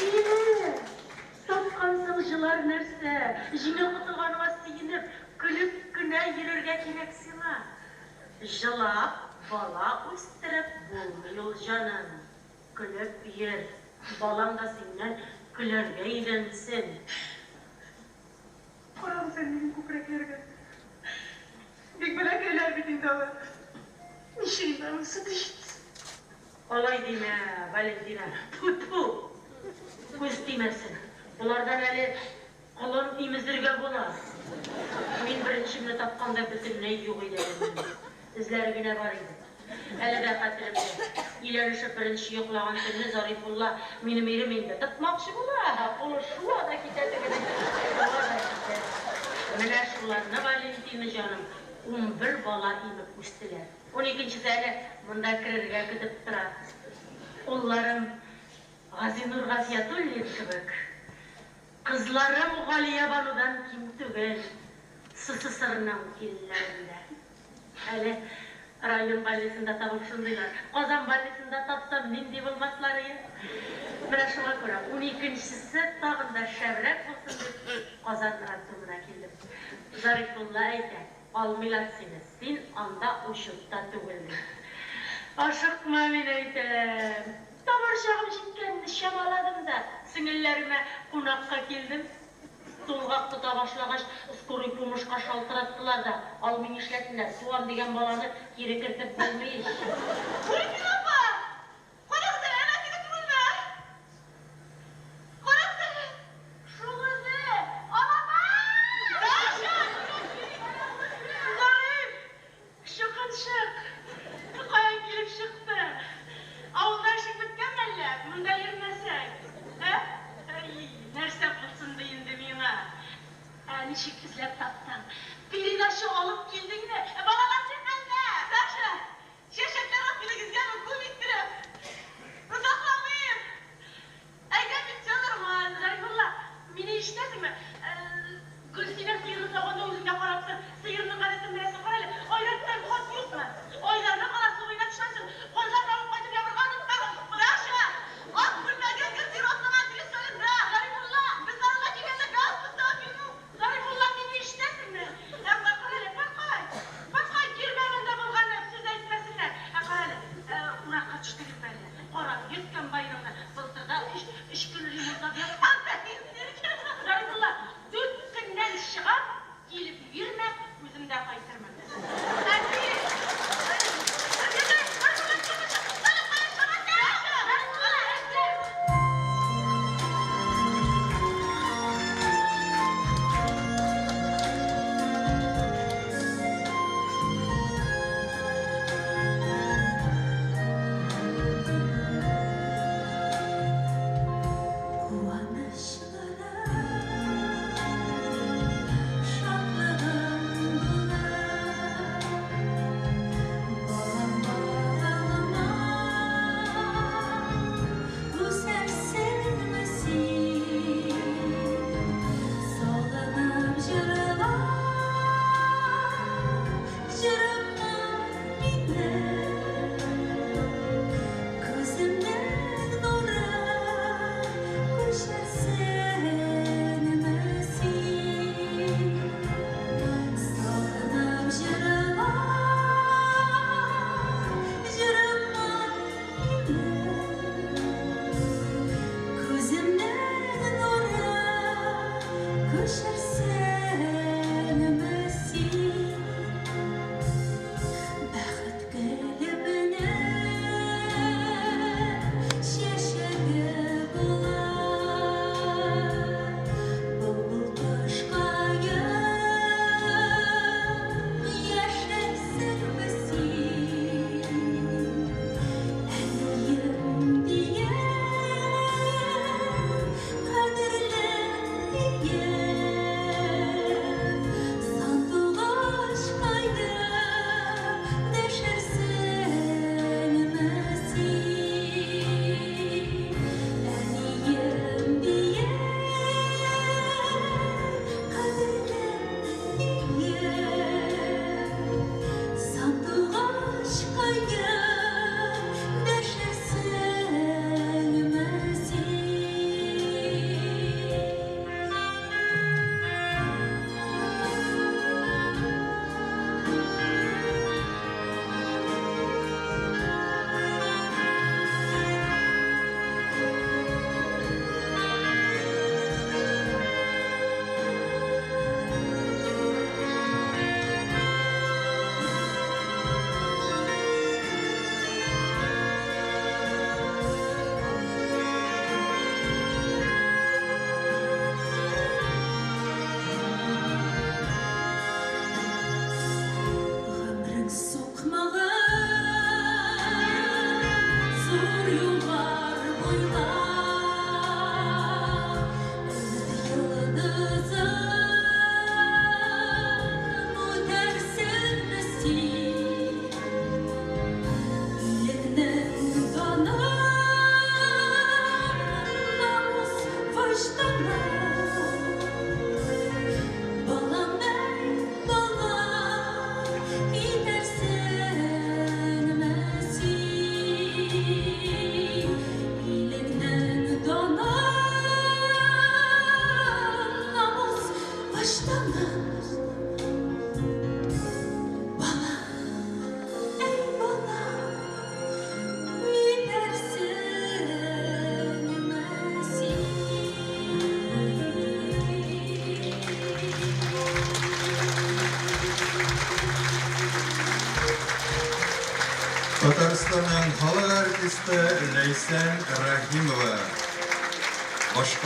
Ире! Тапкансың җылар нәрсә, җиңел котылганыңа сөенеп, көлеп кенә йөрергә кирәк сиңа. Җылап бала үстереп булмый ул, җаным. Көлеп йөр, балаң да синнән көләргә өйрәнсен. Карагыз әле минем күкрәкләргә. Бик бәләкәйләр бит инде алар. Ничек инде аның сөте җитсен? Алай димә, Валентина, тфү-тфү! Күз тимәсен. Болардан әле колын имезергә була. Мин беренчемне тапканда бөтенләй юк иде әле минем. Эзләре генә бар иде. Әле дә хәтеремдә, өйләнешеп беренче йоклаган төнне Зарифулла, минем ирем инде, тотмакчы була, кулы шуа да китә тегенең, шуа да китә. Менә шуларны, Валентина җаным, 11 бала имеп үстеләр. Уникенчесе әле монда керергә көтеп тора. Улларым Газинур Гафиятуллин кебек, кызларым Галиябанудан ким түгел, СССРның илләрендә. Әле район больницында табып шундыйлар. Казан больницында тапсам, нинди булмасларые. Менә шуңа күрә уникенчесе тагын да шәбрәк булсын дип, Казан роддомына килдем. Зарифулла әйтә, алмыйлар сине, син анда учетта түгел, ди. Ашыкма, мин әйтәм. Табар чагым җиткәнне чамаладым да, сеңелләремә кунакка килдем. Тулгак тота башлагач, скорый пумышка шалтыраттылар да, алмый нишләсеннәр, туам дигән баланы кире кертеп булмый ич. Гөлфия апа! Карагыз әле, әнә теге түгелме, ә? Карагыз әле! Шул үзе! Алабай! Даша! Зариф! Чукынчык! Каян килеп чыктың? Авылда эшең беткәнме әллә, монда йөрмәсәң? Ә? Әй, нәрсә булсын ди инде миңа? Ә ничек эзләп таптың? Передача алып килдеңме? Ә балалар ни хәлдә? Саша, чәчәкләр алып килегезгәме, күп иттереп. Озакламыйм. Әйдә бит, все нормально. Зарифулла, мине ишетәсеңме? Гөлсинә сыерны сауганда үзең дә карап тор. Сыерның гадәтен беләсең, кара әле. Айраттан хат юкмы? Айдарны кала су буена төшәсең. Казларны алып кайтып ябырга онытмагыз. Даша, ак бүлмәгә кер зиратыңа тирес салында. Зарифулла! Без арага килгәндә газ поставил. Зарифулла, мине ишетәсеңме? Ә кара әле, Фаткай! Фаткай, кирмәвендә булганы сүз әйтмәсеннәр. Ә кара әле, уракка төштегезме әллә? Кара, йөрт комбайныңны. Былтыр да өч, өч көн ремонтлап яткан да Зарифулла, дүрт көннән чыгам, килеп йөрмә, үзем дә кайтырмын. Әти! Куанычларым, шатлыгым булыр. Матур юллар буйлап, Өмет йолдызым, үтәрсеңме син? Илеңнең даны, намус, вөҗданы. Балам, әй, балам, китәрсеңме син? Илеңнең даны, намус, вөҗданы. Балам, әй, балам, китәрсеңме син? Татарстанның халык артисты Ләйсән Рәхимова. Башка